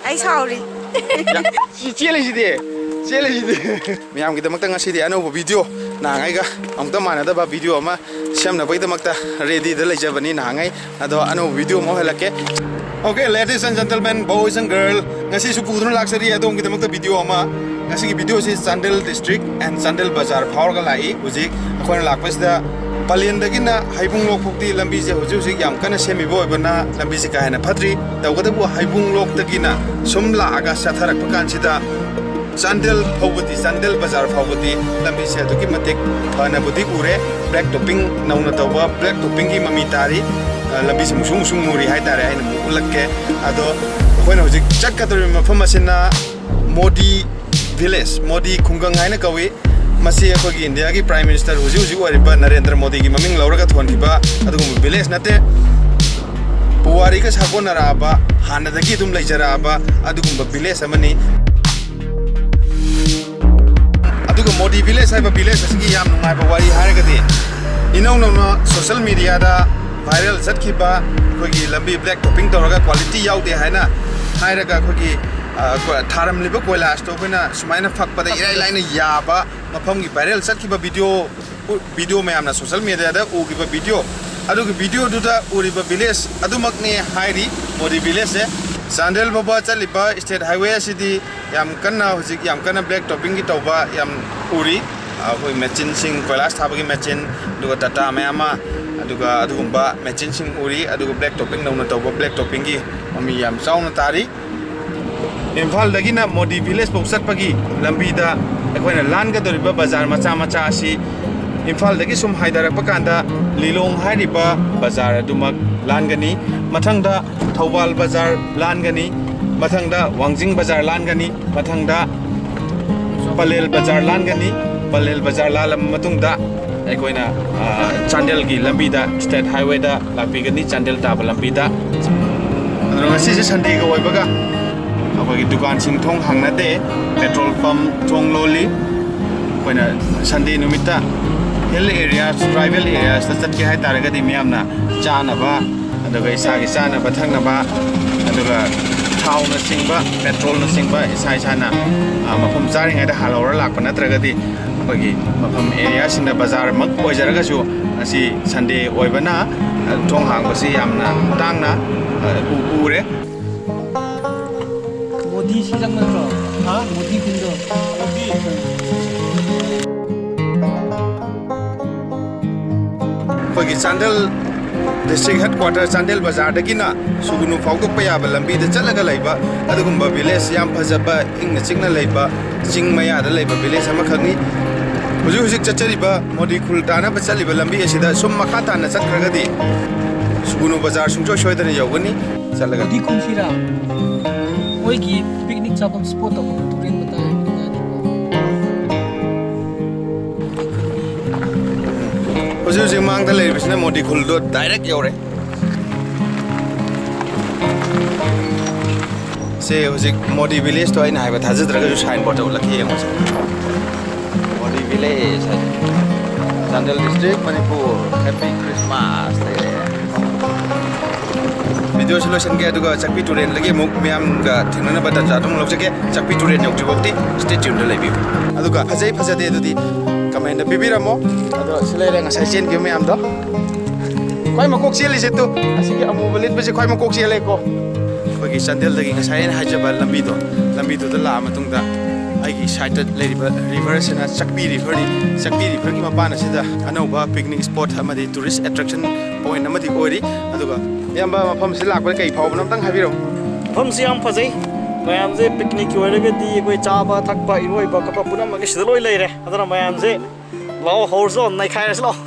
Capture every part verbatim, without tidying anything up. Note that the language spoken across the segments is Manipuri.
ꯑꯩ ꯁꯥꯎꯔꯤ꯫ ꯁꯤ ꯆꯦꯜꯂꯤꯁꯤꯗꯤ, ꯆꯦꯜꯂꯤꯁꯤꯗꯤ꯫ ꯃꯌꯥꯝꯒꯤꯗꯃꯛꯇ ꯉꯁꯤꯗꯤ ꯑꯅꯧꯕ ꯚꯤꯗꯤꯑꯣ, ꯅꯍꯥꯟꯉꯩꯒ ꯑꯃꯨꯛꯇ ꯃꯥꯟꯅꯗꯕ ꯚꯤꯗꯤꯑꯣ ꯑꯃ ꯁꯦꯝꯅꯕꯒꯤꯗꯃꯛꯇ ꯔꯦꯗꯤꯗ ꯂꯩꯖꯕꯅꯤ ꯅꯍꯥꯟꯉꯩ꯫ ꯑꯗꯣ ꯑꯅꯧꯕ ꯚꯤꯗꯤꯑꯣ ꯑꯃ ꯑꯣꯏꯍꯜꯂꯛꯀꯦ꯫ Okay, ladies and gentlemen, boys and girl, ꯉꯁꯤꯁꯨ ꯄꯨꯗꯨꯅ ꯂꯥꯛꯆꯔꯤ ꯑꯗꯣꯝꯒꯤꯗꯃꯛꯇ ꯚꯤꯗꯤꯑꯣ ꯑꯃ꯫ ꯉꯁꯤꯒꯤ ꯚꯤꯗꯤꯑꯣꯁꯤ ꯆꯥꯟꯗꯦꯜ district and ꯆꯥꯟꯗꯦꯜ ꯕꯖꯥꯔ ꯐꯥꯎꯔꯒ ꯂꯥꯛꯏ꯫ ꯍꯧꯖꯤꯛ ꯑꯩꯈꯣꯏꯅ ꯂꯥꯛꯄꯁꯤꯗ ꯄꯂꯦꯟꯗꯒꯤꯅ ꯍꯩꯕꯨꯡꯂꯣꯛ ꯐꯥꯎꯗꯤ ꯂꯝꯕꯤꯁꯦ ꯍꯧꯖꯤꯛ ꯍꯧꯖꯤꯛ ꯌꯥꯝ ꯀꯟꯅ ꯁꯦꯝꯃꯤꯕ ꯑꯣꯏꯕꯅ ꯂꯝꯕꯤꯁꯦ ꯀꯥ ꯍꯦꯟꯅ ꯐꯠꯇ꯭ꯔꯤ꯫ ꯇꯧꯕꯇꯕꯨ ꯍꯩꯕꯨꯡꯂꯣꯛꯇꯒꯤꯅ ꯁꯨꯝ ꯂꯥꯛꯑꯒ ꯆꯠꯊꯔꯛꯄ ꯀꯥꯟꯁꯤꯗ ꯆꯥꯟꯗꯦꯜ ꯐꯥꯎꯕꯗꯤ, ꯆꯥꯟꯗꯦꯜ ꯕꯖꯥꯔ ꯐꯥꯎꯕꯗꯤ ꯂꯝꯕꯤꯁꯦ ꯑꯗꯨꯛꯀꯤ ꯃꯇꯤꯛ ꯐꯅꯕꯨꯗꯤ ꯎꯔꯦ꯫ Black topping ꯅꯧꯅ ꯇꯧꯕ black toppingꯒꯤ ꯃꯃꯤ ꯇꯥꯔꯤ꯫ ꯑ, ꯂꯝꯕꯤꯁꯦ ꯃꯨꯁꯨꯡ ꯃꯨꯁꯨꯡ ꯃꯨꯔꯤ ꯍꯥꯏꯇꯥꯔꯦ, ꯑꯩꯅ ꯑꯃꯨꯛ ꯎꯠꯂꯛꯀꯦ꯫ ꯑꯗꯣ ꯑꯩꯈꯣꯏꯅ ꯍꯧꯖꯤꯛ ꯆꯠꯀꯗꯧꯔꯤꯕ ꯃꯐꯝ ꯑꯁꯤꯅ ꯃꯣꯗꯤ village, ꯃꯣꯗꯤ ꯈꯨꯡꯒꯪ ꯍꯥꯏꯅ ꯀꯧꯏ꯫ ꯃꯁꯤ ꯑꯩꯈꯣꯏꯒꯤ ꯏꯟꯗꯤꯌꯥꯒꯤ Prime Minister ꯍꯧꯖꯤꯛ ꯍꯧꯖꯤꯛ ꯑꯣꯏꯔꯤꯕ ꯅꯔꯦꯟꯗ꯭ꯔ ꯃꯣꯗꯤꯒꯤ ꯃꯃꯤꯡ ꯂꯧꯔꯒ ꯊꯣꯟꯈꯤꯕ ꯑꯗꯨꯒꯨꯝꯕ village ꯅꯠꯇꯦ꯫ ꯄꯨꯋꯥꯔꯤꯒ ꯁꯥꯒꯣꯟꯅꯔꯛꯑꯕ, ꯍꯥꯟꯅꯗꯒꯤ ꯑꯗꯨꯝ ꯂꯩꯖꯔꯛꯑꯕ ꯑꯗꯨꯒꯨꯝꯕ village ꯑꯃꯅꯤ꯫ ꯑꯗꯨꯒ ꯃꯣꯗꯤ village ꯍꯥꯏꯕ village ꯑꯁꯤꯒꯤ ꯌꯥꯝ ꯅꯨꯡꯉꯥꯏꯕ ꯋꯥꯔꯤ ꯍꯥꯏꯔꯒꯗꯤ, ꯏꯅꯧ ꯅꯧꯅ social mediaꯗ viral ꯆꯠꯈꯤꯕ ꯑꯩꯈꯣꯏꯒꯤ ꯂꯝꯕꯤ black topping ꯇꯧꯔꯒ quality ꯌꯥꯎꯗꯦ ꯍꯥꯏꯅ ꯍꯥꯏꯔꯒ ꯑꯩꯈꯣꯏꯒꯤ, ꯑ, ꯀꯣ-, ꯊꯥꯔꯝꯂꯤꯕ ꯀꯣꯏꯂꯥꯁꯇꯣ ꯑꯩꯈꯣꯏꯅ ꯁꯨꯃꯥꯏꯅ ꯐꯛꯄꯗ ꯏꯔꯥꯏ ꯂꯥꯏꯅ ꯌꯥꯕ ꯃꯐꯝꯒꯤ viral ꯆꯠꯈꯤꯕ video, video ꯃꯌꯥꯝꯅ social mediaꯗ ꯎꯈꯤꯕ video, ꯑꯗꯨꯒꯤ videoꯗꯨꯗ ꯎꯔꯤꯕ village ꯑꯗꯨꯃꯛꯅꯦ ꯍꯥꯏꯔꯤ ꯃꯣꯗꯤ villageꯁꯦ꯫ ꯆꯥꯟꯗꯦꯜ ꯐꯥꯎꯕ ꯆꯠꯂꯤꯕ state highway ꯑꯁꯤꯗꯤ ꯌꯥꯝ ꯀꯟꯅ, ꯍꯧꯖꯤꯛ ꯌꯥꯝ ꯀꯟꯅ black toppingꯒꯤ ꯇꯧꯕ ꯌꯥꯝ ꯎꯔꯤ꯫ ꯑꯩꯈꯣꯏ machineꯁꯤꯡ, ꯀꯣꯏꯂꯥꯁ ꯊꯥꯕꯒꯤ machine, ꯑꯗꯨꯒ ꯇꯥꯇꯥ ꯃꯌꯥꯝ ꯑꯃ, ꯑꯗꯨꯒ ꯑꯗꯨꯒꯨꯝꯕ machineꯁꯤꯡ ꯎꯔꯤ꯫ ꯑꯗꯨꯒ black topping ꯅꯧꯅ ꯇꯧꯕ black toppingꯒꯤ ꯃꯃꯤ ꯌꯥꯝ ꯆꯥꯎꯅ ꯇꯥꯔꯤ꯫ ꯏꯝꯐꯥꯜꯗꯒꯤꯅ ꯃꯣꯗꯤ village ꯐꯥꯎ ꯆꯠꯄꯒꯤ ꯂꯝꯕꯤꯗ ꯑꯩꯈꯣꯏꯅ ꯂꯥꯟꯒꯗꯧꯔꯤꯕ ꯕꯖꯥꯔ ꯃꯆꯥ ꯃꯆꯥ ꯑꯁꯤ ꯏꯝꯐꯥꯜꯗꯒꯤ ꯁꯨꯝ ꯍꯥꯏꯊꯔꯛꯄ ꯀꯥꯟꯗ ꯂꯤꯂꯣꯡ ꯍꯥꯏꯔꯤꯕ ꯕꯖꯥꯔ ꯑꯗꯨꯃꯛ ꯂꯥꯟꯒꯅꯤ꯫ ꯃꯊꯪꯗ ꯊꯧꯕꯥꯜ ꯕꯖꯥꯔ ꯂꯥꯟꯒꯅꯤ꯫ ꯃꯊꯪꯗ ꯋꯥꯡꯖꯤꯡ ꯕꯖꯥꯔ ꯂꯥꯟꯒꯅꯤ꯫ ꯃꯊꯪꯗ ꯄꯂꯦꯜ ꯕꯖꯥꯔ ꯂꯥꯟꯒꯅꯤ꯫ ꯄꯂꯦꯜ ꯕꯖꯥꯔ ꯂꯥꯜꯂꯕ ꯃꯇꯨꯡꯗ ꯑꯩꯈꯣꯏꯅ, ꯑ, ꯆꯥꯟꯗꯦꯜꯒꯤ ꯂꯝꯕꯤꯗ, state highwayꯗ ꯂꯥꯛꯄꯤꯒꯅꯤ, ꯆꯥꯟꯗꯦꯜ ꯇꯥꯕ ꯂꯝꯕꯤꯗ꯫ ꯑꯗꯨꯅ ꯉꯁꯤꯁꯦ Sundayꯒ ꯑꯣꯏꯕꯒ ꯑꯩꯈꯣꯏꯒꯤ ꯗꯨꯀꯥꯟꯁꯤꯡ ꯊꯣꯡ ꯍꯥꯡꯅꯗꯦ, petrol pump ꯊꯣꯡ ꯂꯣꯜꯂꯤ꯫ ꯑꯩꯈꯣꯏꯅ Sunday ꯅꯨꯃꯤꯠꯇ hill areas, tribal areasꯇ ꯆꯠꯀꯦ ꯍꯥꯏ ꯇꯥꯔꯒꯗꯤ ꯃꯤꯌꯥꯝꯅ ꯆꯥꯅꯕ, ꯑꯗꯨꯒ ꯏꯁꯥꯒꯤ ꯆꯥꯅꯕ ꯊꯛꯅꯕ, ꯑꯗꯨꯒ ꯊꯥꯎꯅꯆꯤꯡꯕ, ꯄꯦꯇ꯭ꯔꯣꯜꯅꯆꯤꯡꯕ ꯏꯁꯥ ꯏꯁꯥꯅ, ꯑ, ꯃꯐꯝ ꯆꯥꯔꯤꯉꯩꯗ ꯍꯥꯜꯍꯧꯔ ꯂꯥꯛꯄ ꯅꯠꯇ꯭ꯔꯒꯗꯤ, ꯑꯩꯈꯣꯏꯒꯤ ꯃꯐꯝ ꯑꯦꯔꯤꯌꯥꯁꯤꯡꯗ, ꯕꯖꯥꯔꯃꯛ ꯑꯣꯏꯖꯔꯒꯁꯨ, ꯉꯁꯤ ꯁꯟꯗꯦ ꯑꯣꯏꯕꯅ, ꯑ, ꯊꯣꯡ ꯍꯥꯡꯕꯁꯤ ꯌꯥꯝꯅ ꯇꯥꯡꯅ, ꯑ, ꯎ-, ꯎꯔꯦ꯫ ꯃꯣꯗꯤ ꯁꯤ ꯆꯪꯕ ꯅꯠꯇ꯭ꯔꯣ? ꯍꯥ? ꯃꯣꯗꯤ ꯈꯨꯟꯗꯣ? ꯑꯩꯈꯣꯏꯒꯤ ꯆꯥꯟꯗꯦꯜ ꯗꯤꯁꯇ꯭ꯔꯤꯛ ꯍꯦꯗꯀ꯭ꯋꯥꯇꯔ ꯆꯥꯟꯗꯦꯜ ꯕꯖꯥꯔꯗꯒꯤꯅ ꯁꯨꯒꯨꯅꯨ ꯐꯥꯎꯗꯣꯛꯄ ꯌꯥꯕ ꯂꯝꯕꯤꯗ ꯆꯠꯂꯒ ꯂꯩꯕ ꯑꯗꯨꯒꯨꯝꯕ ꯚꯤꯂꯦꯖ, ꯌꯥꯝ ꯐꯖꯕ, ꯏꯪꯅ ꯆꯤꯛꯅ ꯂꯩꯕ, ꯆꯤꯡ ꯃꯌꯥꯗ ꯂꯩꯕ ꯚꯤꯂꯦꯖ ꯑꯃꯈꯛꯅꯤ꯫ ꯍꯧꯖꯤꯛ ꯍꯧꯖꯤꯛ ꯆꯠꯆꯔꯤꯕ ꯃꯣꯗꯤ ꯈꯨꯜ ꯇꯥꯅꯕ ꯆꯠꯂꯤꯕ ꯂꯝꯕꯤ ꯑꯁꯤꯗ ꯁꯨꯝ ꯃꯈꯥ ꯇꯥꯅ ꯆꯠꯈ꯭ꯔꯒꯗꯤ ꯁꯨꯒꯨꯅꯨ ꯕꯖꯥꯔ ꯁꯨꯡꯁꯣꯏ ꯁꯣꯏꯗꯅ ꯌꯧꯒꯅꯤ꯫ ꯆꯠꯂꯒ ꯃꯣꯗꯤ ꯈꯨꯜꯁꯤꯔꯥ? ꯃꯣꯏꯒꯤ ꯄꯤꯛꯅꯤꯛ ꯆꯥꯐꯝ ꯁ꯭ꯄꯣꯠ ꯇꯧꯕ ꯇꯨꯔꯦꯟ ꯃꯇꯥꯏ ꯍꯥꯏꯕꯅꯤꯗ꯫ ꯍꯧꯖꯤꯛ ꯍꯧꯖꯤꯛ ꯃꯥꯡꯗ ꯂꯩꯔꯤꯕꯁꯤꯅ ꯃꯣꯗꯤ ꯈꯨꯜꯗꯣ ꯗꯥꯏꯔꯦꯛ ꯌꯧꯔꯦ꯫ ꯁꯦ ꯍꯧꯖꯤꯛ ꯃꯣꯗꯤ ꯚꯤꯂꯦꯖꯇꯣ ꯑꯩꯅ ꯍꯥꯏꯕ ꯊꯥꯖꯗ꯭ꯔꯒꯁꯨ ꯁꯥꯏꯟ ꯕꯣꯔꯗꯇ ꯎꯠꯂꯛꯀꯦ, ꯌꯦꯡꯉꯨꯁꯦ꯫ ꯃꯣꯗꯤ ꯚꯤꯂꯦꯖ ꯍꯥꯏꯁꯦ, Chandel district, Manipur. Happy Christmas ꯂꯩꯔꯦ꯫ ꯚꯤꯗꯤꯑꯣꯁꯤ ꯂꯣꯏꯁꯤꯟꯒꯦ, ꯑꯗꯨꯒ ꯆꯥꯛꯄꯤ ꯇꯨꯔꯦꯜꯗꯒꯤ ꯑꯃꯨꯛ ꯃꯤꯌꯥꯝꯒ ꯊꯦꯡꯅꯅꯕ ꯇꯥꯟꯖꯥꯗꯨ ꯑꯃꯨꯛ ꯂꯧꯖꯒꯦ꯫ ꯆꯥꯛꯄꯤ ꯇꯨꯔꯦꯜ ꯌꯧꯗ꯭ꯔꯤꯐꯥꯎꯗꯤ stay tunedꯇ ꯂꯩꯕꯤꯌꯨ꯫ ꯑꯗꯨꯒ ꯐꯖꯩ ꯐꯖꯗꯦ ꯑꯗꯨꯗꯤ commentꯇ ꯄꯤꯕꯤꯔꯝꯃꯣ꯫ ꯑꯗꯣ ꯁꯤ ꯂꯩꯔꯦ ꯉꯁꯥꯏ ꯆꯦꯟꯈꯤꯕ ꯃꯌꯥꯝꯗꯣ꯫ ꯈ꯭ꯋꯥꯏ ꯃꯀꯣꯛ ꯆꯦꯜꯂꯤꯁꯦ ꯇꯨ, ꯑꯁꯤꯒꯤ ꯑꯃꯨꯕ ꯂꯤꯠꯄꯁꯦ ꯈ꯭ꯋꯥꯏ ꯃꯀꯣꯛ ꯆꯦꯜꯂꯦꯀꯣ꯫ ꯑꯩꯈꯣꯏꯒꯤ ꯆꯥꯟꯗꯦꯜꯗꯒꯤ ꯉꯁꯥꯏ ꯑꯩꯅ ꯍꯥꯏꯖꯕ ꯂꯝꯕꯤꯗꯣ, ꯂꯝꯕꯤꯗꯨꯗ ꯂꯥꯛꯑ ꯃꯇꯨꯡꯗ ꯑꯩꯒꯤ sideꯇ ꯂꯩꯔꯤꯕ riverꯁꯤꯅ ꯆꯥꯛꯄꯤ riverꯅꯤ꯫ ꯆꯥꯛꯄꯤ riverꯒꯤ ꯃꯄꯥꯟ ꯑꯁꯤꯗ ꯑꯅꯧꯕ picnic spot ꯑꯃꯗꯤ tourist attraction point ꯑꯃꯗꯤ ꯑꯣꯏꯔꯤ꯫ ꯑꯗꯨꯒ ꯏꯌꯥꯝꯕ, ꯃꯐꯝꯁꯤ ꯂꯥꯛꯄꯗ ꯀꯩ ꯐꯥꯎꯕꯅꯣ ꯑꯝꯇꯪ ꯍꯥꯏꯕꯤꯔꯛꯎ꯫ ꯃꯐꯝꯁꯤ ꯌꯥꯝ ꯐꯖꯩ꯫ ꯃꯌꯥꯝꯁꯦ picnicꯀꯤ ꯑꯣꯏꯔꯒꯗꯤ ꯑꯩꯈꯣꯏ ꯆꯥꯕ ꯊꯛꯄ, ꯏꯔꯣꯏꯕ ꯈꯣꯠꯄ ꯄꯨꯝꯅꯃꯛ ꯁꯤꯗ ꯂꯣꯏ ꯂꯩꯔꯦ꯫ ꯑꯗꯨꯅ ꯃꯌꯥꯝꯁꯦ ꯂꯥꯛꯑꯣ, ꯍꯧꯔꯁꯤ ꯂꯥꯛꯑꯣ, ꯅꯩꯈꯥꯏꯔꯁꯤ ꯂꯥꯛꯑꯣ꯫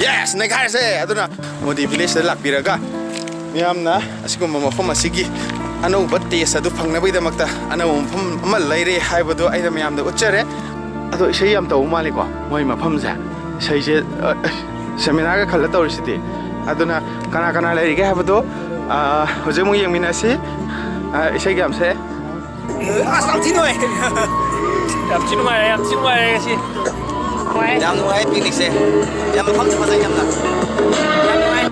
Yes, ꯅꯩꯈꯥꯏꯔꯁꯦ꯫ ꯑꯗꯨꯅ ꯃꯣꯗꯤ ꯚꯤꯂꯦꯖꯇ ꯂꯥꯛꯄꯤꯔꯒ ꯃꯤꯌꯥꯝꯅ ꯑꯁꯤꯒꯨꯝꯕ ꯃꯐꯝ ꯑꯁꯤꯒꯤ ꯑꯅꯧꯕ taste ꯑꯗꯨ ꯐꯪꯅꯕꯒꯤꯗꯃꯛꯇ ꯑꯅꯧꯕ ꯃꯐꯝ ꯑꯃ ꯂꯩꯔꯦ ꯍꯥꯏꯕꯗꯨ ꯑꯩꯅ ꯃꯌꯥꯝꯗ ꯎꯠꯆꯔꯦ꯫ ꯑꯗꯣ ꯏꯁꯩ ꯌꯥꯝ ꯇꯧꯕ ꯃꯥꯜꯂꯤꯀꯣ ꯃꯣꯏ ꯃꯐꯝꯁꯦ꯫ ꯏꯁꯩꯁꯦ, ꯑ, seminarꯒ ꯈꯜꯂ ꯇꯧꯔꯤꯁꯤꯗꯤ꯫ ꯑꯗꯨꯅ ꯀꯅꯥ ꯀꯅꯥ ꯂꯩꯔꯤꯒꯦ ꯍꯥꯏꯕꯗꯣ, ꯑ, ꯍꯧꯖꯤꯛ ꯑꯃꯨꯛ ꯌꯦꯡꯃꯤꯟꯅꯁꯤ꯫ ꯑ, ꯏꯁꯩꯒ ꯌꯥꯝ ꯁꯛꯑꯦ꯫ ꯑꯁ, ꯌꯥꯝ ꯊꯤ ꯅꯨꯡꯉꯥꯏ꯫ ꯌꯥꯝ ꯊꯤ ꯅꯨꯡꯉꯥꯏꯔꯦ, ꯌꯥꯝ ꯊꯤ ꯅꯨꯡꯉꯥꯏꯔꯦ ꯉꯁꯤ꯫ ꯌꯥꯝ ꯅꯨꯡꯉꯥꯏ picnicꯁꯦ꯫ ꯌꯥꯝ ꯃꯐꯝꯁꯨ ꯐꯖꯩ ꯌꯥꯝꯅ꯫ ꯌꯥꯝ ꯅꯨꯡꯉꯥꯏ꯫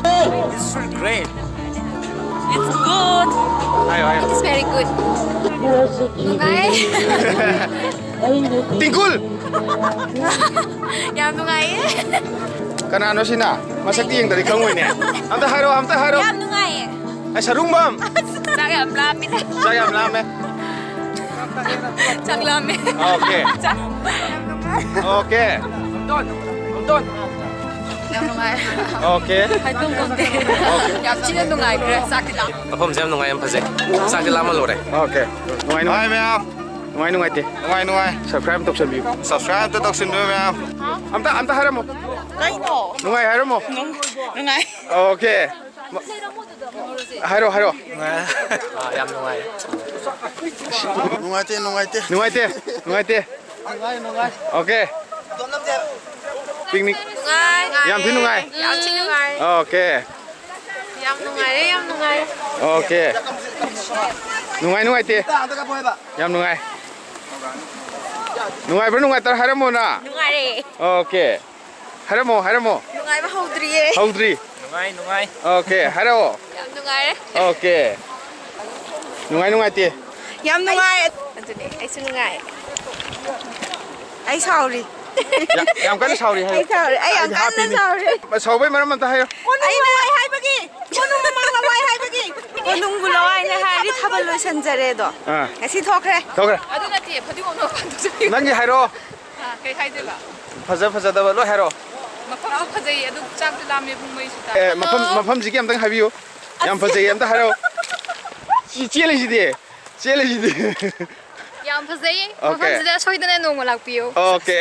It's so great. It's good. ꯍꯥꯏꯌꯣ, ꯍꯥꯏꯌꯣ꯫ It's very good. ꯅꯨꯡꯉꯥꯏ꯫ ꯇꯤꯡꯀꯨꯜ! ꯌꯥꯝ ꯅꯨꯡꯉꯥꯏꯌꯦ꯫ ꯀꯅꯥꯅꯣ ꯁꯤꯅ? ꯃꯁꯛꯇꯤ ꯌꯦꯡꯗ꯭ꯔꯗꯤ ꯈꯪꯉꯣꯏꯅꯦ꯫ ꯑꯝꯇ ꯍꯥꯏꯔꯣ, ꯑꯝꯇ ꯍꯥꯏꯔꯣ꯫ ꯌꯥꯝ ꯅꯨꯡꯉꯥꯏꯌꯦ꯫ ꯑꯩ ꯁꯔꯨꯡꯕꯝ! ꯆꯥꯛ ꯌꯥꯝ ꯂꯥꯝꯃꯤꯗ꯫ ꯆꯥꯛ ꯌꯥꯝ ꯂꯥꯝꯃꯦ꯫ ꯆꯥꯛ ꯂꯥꯝꯃꯦ꯫ ꯑꯣꯀꯦ꯫ ꯆꯥꯛ ꯑꯣꯀꯦ꯫ ꯌꯥꯝ ꯅꯨꯡꯉꯥꯏ꯫ ꯑꯣꯀꯦ꯫ ꯍꯥꯏꯐꯝ ꯈꯪꯗꯦ꯫ ꯑꯣꯀꯦ꯫ ꯌꯥꯝ ꯊꯤꯅ ꯅꯨꯡꯉꯥꯏꯈ꯭ꯔꯦ꯫ ꯆꯥꯛꯇꯤ ꯂꯥꯝ- ꯃꯐꯝꯁꯦ ꯌꯥꯝ ꯅꯨꯡꯉꯥꯏ, ꯌꯥꯝ ꯐꯖꯩ꯫ ꯆꯥꯛꯇꯤ ꯂꯥꯝꯃ ꯂꯣꯏꯔꯦ꯫ ꯑꯣꯀꯦ꯫ ꯅꯨꯡꯉꯥꯏ, ꯅꯨꯡꯉꯥꯏ꯫ ꯅꯨꯡꯉꯥꯏ, ꯃꯌꯥꯝ꯫ ꯅꯨꯡꯉꯥꯏ, ꯅꯨꯡꯉꯥꯏꯇꯦ꯫ ꯅꯨꯡꯉꯥꯏ, ꯅꯨꯡꯉꯥꯏ꯫ Subscribe ꯑꯝꯇ ꯇꯧꯁꯟꯕꯤꯌꯨ꯫ Subscribe ꯑꯝꯇ ꯇꯧꯁꯟꯕꯤꯌꯨ, ꯃꯌꯥꯝ꯫ ꯑꯝꯇ, ꯑꯝꯇ ꯍꯥꯏꯔꯝꯃꯣ꯫ ꯀꯩꯅꯣ? ꯅꯨꯡꯉꯥꯏ ꯍꯥꯏꯔꯝꯃꯣ꯫ ꯅꯨꯡ-, ꯅꯨꯡꯉꯥꯏ꯫ ꯑꯣꯀꯦ꯫ ꯍꯥꯏꯔꯣ, ꯍꯥꯏꯔꯣ꯫ ꯅꯨꯡꯉꯥꯏ꯫ ꯑꯥ, ꯌꯥꯝ ꯅꯨꯡꯉꯥꯏ꯫ ꯅꯨꯡꯉꯥꯏꯇꯦ, ꯅꯨꯡꯉꯥꯏꯇꯦ꯫ ꯅꯨꯡꯉꯥꯏꯇꯦ, ꯅꯨꯡꯉꯥꯏꯇꯦ꯫ ꯑꯣꯀꯦ꯫ Picnic꯫ ꯅꯨꯡꯉꯥꯏ꯫ ꯌꯥꯝ ꯊꯤ ꯅꯨꯡꯉꯥꯏ꯫ ꯌꯥꯝ ꯊꯤ ꯅꯨꯡꯉꯥꯏ꯫ ꯑꯣꯀꯦ꯫ ꯌꯥꯝ ꯅꯨꯡꯉꯥꯏꯔꯦ, ꯌꯥꯝ ꯅꯨꯡꯉꯥꯏꯔꯦ꯫ ꯑꯣꯀꯦ꯫ ꯅꯨꯡꯉꯥꯏ, ꯅꯨꯡꯉꯥꯏꯇꯦ꯫ ꯌꯥꯝ ꯅꯨꯡꯉꯥꯏ꯫ ꯅꯨꯡꯉꯥꯏꯕ꯭ꯔꯥ, ꯅꯨꯡꯉꯥꯏꯇꯕ꯭ꯔꯥ ꯍꯥꯏꯔꯝꯃꯣꯅ꯫ ꯅꯨꯡꯉꯥꯏꯔꯦ꯫ ꯑꯣꯀꯦ꯫ ꯍꯥꯏꯔꯝꯃꯣ, ꯍꯥꯏꯔꯝꯃꯣ꯫ ꯅꯨꯡꯉꯥꯏꯕ ꯍꯧꯗ꯭ꯔꯤꯌꯦ꯫ ꯍꯧꯗ꯭ꯔꯤ? ꯅꯨꯡꯉꯥꯏ, ꯅꯨꯡꯉꯥꯏ꯫ ꯑꯣꯀꯦ, ꯍꯥꯏꯔꯛꯑꯣ꯫ ꯌꯥꯝ ꯅꯨꯡꯉꯥꯏꯔꯦ꯫ ꯑꯣꯀꯦ꯫ ꯅꯨꯡꯉꯥꯏ, ꯅꯨꯡꯉꯥꯏꯇꯦ? ꯌꯥꯝ ꯅꯨꯡꯉꯥꯏ꯫ ꯑꯗꯨꯅꯦ, ꯑꯩꯁꯨ ꯅꯨꯡꯉꯥꯏ꯫ ꯑꯩ ꯁꯥꯎꯔꯤ꯫ ꯌꯥ-, ꯌꯥꯝ ꯀꯟꯅ ꯁꯥꯎꯔꯤ ꯍꯥꯏꯌꯣ꯫ ꯑꯩ ꯁꯥꯎꯔꯤ꯫ ꯑꯩ ꯌꯥꯝ ꯑꯩꯗꯤ ꯀꯟꯅ ꯍꯥꯞꯄꯤꯅꯤ꯫ ꯁꯥꯎꯔꯤ꯫ ꯁꯥꯎꯕꯩ ꯃꯔꯝ ꯑꯝꯇ ꯍꯥꯏꯌꯣ꯫ ꯀꯣꯅꯨꯡ ꯂꯋꯥꯏ ꯍꯥꯏꯕꯒꯤ꯫ ꯀꯣꯅꯨꯡ ꯃꯃꯥꯡ ꯂꯋꯥꯏ ꯍꯥꯏꯕꯒꯤ꯫ ꯀꯣꯅꯨꯡꯕꯨ ꯂꯋꯥꯏꯅꯦ ꯍꯥꯏꯔꯗꯤ ꯊꯥꯕꯜ ꯂꯣꯏꯁꯟꯖꯔꯦ ꯑꯗꯣ꯫ ꯑꯥ꯫ ꯉꯁꯤ ꯊꯣꯛꯈ꯭ꯔꯦ꯫ ꯊꯣꯛꯈ꯭ꯔꯦ꯫ ꯑꯗꯨ ꯅꯠꯇꯦ, ꯐꯗꯤꯒꯣꯝꯗꯣ ꯃꯄꯥꯟ ꯊꯣꯛꯆꯜꯂꯤ꯫ ꯅꯪꯒꯤ ꯍꯥꯏꯔꯛꯑꯣ꯫ ꯑꯥ, ꯀꯩ ꯍꯥꯏꯗꯣꯏꯕ? ꯐꯖ ꯐꯖꯗꯕ ꯂꯣꯏ ꯍꯥꯏꯔꯛꯑꯣ꯫ ꯃꯐꯝꯁꯨ ꯐꯖꯩ, ꯑꯗꯨ ꯆꯥꯛꯁꯨ ꯂꯥꯝꯃꯦ, ꯄꯨꯡ ꯃꯔꯤꯁꯨ ꯇꯥꯔꯦ꯫ ꯑꯦ, ꯃꯐꯝ, ꯑꯗꯣ ꯃꯐꯝꯁꯤꯒꯤ ꯑꯝꯇꯪ ꯍꯥꯏꯕꯤꯌꯨ꯫ ꯌꯥꯝ ꯐꯖꯩ, ꯑꯝꯇ ꯍꯥꯏꯔꯛꯑꯣ꯫ ꯁꯤ ꯆꯦꯜꯂꯤꯁꯤꯗꯤ, ꯆꯦꯜꯂꯤꯁꯤꯗꯤ꯫ ꯌꯥꯝ ꯐꯖꯩ꯫ ꯑꯣꯀꯦ꯫ ꯃꯐꯝꯁꯤꯗ ꯁꯣꯏꯗꯅ ꯅꯣꯡꯃ ꯂꯥꯛꯄꯤꯌꯨ꯫ ꯑꯣꯀꯦ꯫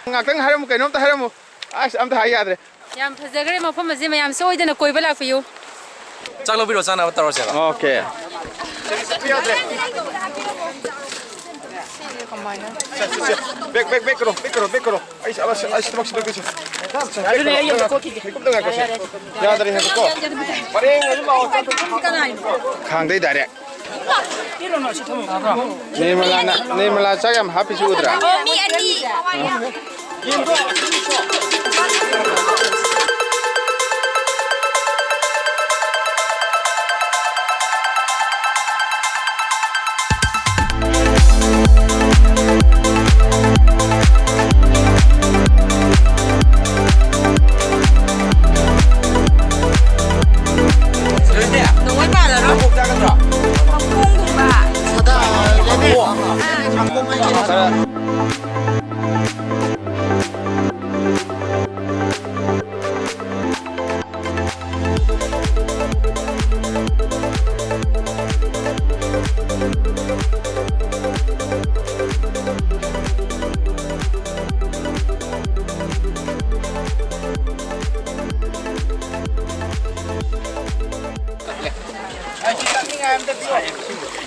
ꯉꯥꯛꯇꯪ ꯍꯥꯏꯔꯝꯃꯨ, ꯀꯩꯅꯣꯝꯇ ꯍꯥꯏꯔꯝꯃꯨ꯫ ꯑꯁ, ꯑꯝꯇ ꯍꯥꯏ ꯌꯥꯗ꯭ꯔꯦ꯫ ꯌꯥꯝ ꯐꯖꯈ꯭ꯔꯦ ꯃꯐꯝ ꯑꯁꯤ, ꯃꯌꯥꯝ ꯁꯣꯏꯗꯅ ꯀꯣꯏꯕ ꯂꯥꯛꯄꯤꯌꯨ꯫ ꯆꯥꯛ ꯂꯧꯕꯤꯔꯣ, ꯆꯥꯅꯕ ꯇꯧꯔꯁꯦꯕ꯫ ꯑꯣꯀꯦ꯫ ꯕꯦꯛ, ꯕꯦꯛ, ꯕꯦꯛ ꯀꯔꯣ, ꯕꯦꯛ ꯀꯔꯣ꯫ ꯑꯩ, ꯑꯩ, ꯑꯩ ꯊꯕꯛ ꯁꯤꯟꯗꯣꯛꯀꯦꯁꯦ꯫ ꯑꯗꯨꯅꯦ ꯑꯩ ꯑꯝꯇ ꯀꯣꯠꯈꯤꯒꯦ꯫ ꯃꯤꯀꯨꯞꯇ ꯉꯥꯏꯈꯣꯁꯦ꯫ ꯌꯥꯗ꯭ꯔꯦ, ꯉꯥꯏꯈꯣꯀꯣ꯫ ꯄꯔꯦꯡ ꯑꯗꯨꯝ ꯂꯥꯛꯑꯣ꯫ ꯀꯅꯥꯅꯣ? ꯈꯥꯡꯗꯩ ꯗꯥꯏꯔꯦꯛ꯫ ꯅꯤꯔꯃꯂꯥꯅ, ꯅꯤꯔꯃꯂꯥ ꯆꯥꯛ ꯌꯥꯝ ꯍꯥꯞꯄꯤꯁꯤ ꯎꯗ꯭ꯔꯥ? ꯑꯣ, ꯃꯤ ꯑꯅꯤ꯫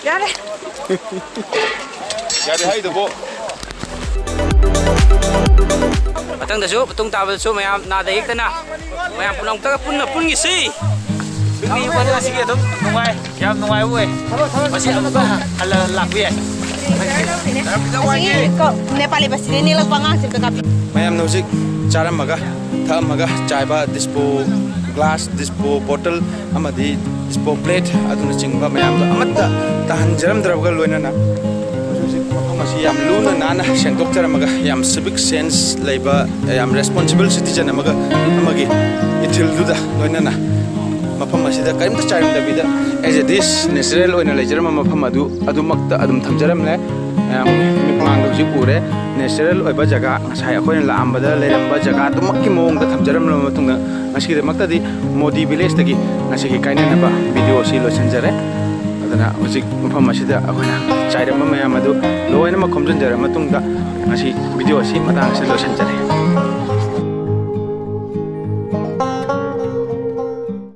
ꯌꯥꯔꯦ꯫ ꯌꯥꯔꯦ ꯍꯥꯏꯗꯨꯕꯨ꯫ ꯃꯊꯪꯗꯁꯨ, ꯃꯇꯨꯡ ꯇꯥꯕꯗꯁꯨ ꯃꯌꯥꯝ ꯅꯥꯗ ꯌꯦꯛꯇꯅ ꯃꯌꯥꯝ ꯄꯨꯝꯅꯃꯛꯇꯒ ꯄꯨꯟꯅ ꯄꯨꯟꯈꯤꯁꯤ꯫ ꯄꯤꯛꯅꯤꯛ ꯋꯥꯔꯤ ꯑꯁꯤꯒꯤ ꯑꯗꯨꯝ ꯅꯨꯡꯉꯥꯏ, ꯌꯥꯝ ꯅꯨꯡꯉꯥꯏꯕ ꯑꯣꯏ꯫ ꯃꯁꯤ ꯑꯃꯨꯛꯀ ꯍꯜꯂ ꯂꯥꯛꯄ ꯌꯥꯏ꯫ ꯑꯁꯤꯒꯤ ꯀꯣ, ꯅꯦꯄꯥꯂꯤ ꯕꯁꯇꯤꯗꯒꯤ ꯅꯦꯛꯂꯛꯄ ꯑꯉꯥꯡꯁꯦ ꯑꯝꯇ ꯀꯥꯞꯄꯤ꯫ ꯃꯌꯥꯝꯅ ꯍꯧꯖꯤꯛ ꯆꯥꯔꯝꯃꯒ, ꯊꯛꯑꯝꯃꯒ ꯆꯥꯏꯕ ꯗꯤꯁꯄꯣ ꯒ꯭ꯂꯥꯁ, ꯗꯤꯁꯄꯣ ꯕꯣꯇꯜ ꯑꯃꯗꯤ ꯗꯤꯁꯄꯣ ꯄ꯭ꯂꯦꯠ ꯑꯗꯨꯅꯆꯤꯡꯕ ꯃꯌꯥꯝꯗꯣ ꯑꯃꯠꯇ ꯇꯥꯍꯟꯖꯔꯝꯗ꯭ꯔꯕꯒ ꯂꯣꯏꯅꯅ ꯍꯧꯖꯤꯛ ꯍꯧꯖꯤꯛ ꯃꯐꯝ ꯑꯁꯤ ꯌꯥꯝ ꯂꯨꯅ ꯅꯥꯟꯅ ꯁꯦꯡꯗꯣꯛꯆꯔꯝꯃꯒ, ꯌꯥꯝ ꯁꯤꯚꯤꯛ ꯁꯦꯟꯁ ꯂꯩꯕ, ꯌꯥꯝ ꯔꯦꯁꯄꯣꯟꯁꯤꯕꯜ ꯁꯤꯇꯤꯖꯟ ꯑꯃꯒ, ꯑꯃꯒꯤ ꯏꯊꯤꯜꯗꯨꯗ ꯂꯣꯏꯅꯅ ꯃꯐꯝ ꯑꯁꯤꯗ ꯀꯔꯤꯝꯇ ꯆꯥꯏꯔꯝꯗꯕꯤꯗ, as it is, natural ꯑꯣꯏꯅ ꯂꯩꯖꯔꯝꯕ ꯃꯐꯝ ꯑꯗꯨ ꯑꯗꯨꯃꯛꯇ ꯑꯗꯨꯝ ꯊꯝꯖꯔꯝꯂꯦ꯫ ꯃꯌꯥꯝ ꯃꯤꯠꯃꯥꯡꯗ ꯍꯧꯖꯤꯛ ꯎꯔꯦ, natural ꯑꯣꯏꯕ ꯖꯒꯥ, ꯉꯁꯥꯏ ꯑꯩꯈꯣꯏꯅ ꯂꯥꯛꯑꯝꯕꯗ ꯂꯩꯔꯝꯕ ꯖꯒꯥ ꯑꯗꯨꯃꯛꯀꯤ ꯃꯑꯣꯡꯗ ꯊꯝꯖꯔꯝꯂꯕ ꯃꯇꯨꯡꯗ, ꯉꯁꯤꯒꯤꯗꯃꯛꯇꯗꯤ ꯃꯣꯗꯤ ꯚꯤꯂꯦꯖꯇꯒꯤ ꯉꯁꯤꯒꯤ ꯀꯥꯏꯅꯅꯕ ꯚꯤꯗꯤꯑꯣ ꯑꯁꯤ ꯂꯣꯏꯁꯤꯟꯖꯔꯦ꯫ ꯑꯗꯨꯅ ꯍꯧꯖꯤꯛ ꯃꯐꯝ ꯑꯁꯤꯗ ꯑꯩꯈꯣꯏꯅ ꯆꯥꯏꯔꯝꯕ ꯃꯌꯥꯝ ꯑꯗꯨ ꯂꯣꯏꯅꯃꯛ ꯈꯣꯝꯖꯤꯟꯖꯔ ꯃꯇꯨꯡꯗ, ꯉꯁꯤ ꯚꯤꯗꯤꯑꯣ ꯑꯁꯤ ꯃꯇꯥꯡ ꯑꯁꯤꯗ ꯂꯣꯏꯁꯤꯟꯖꯔꯦ꯫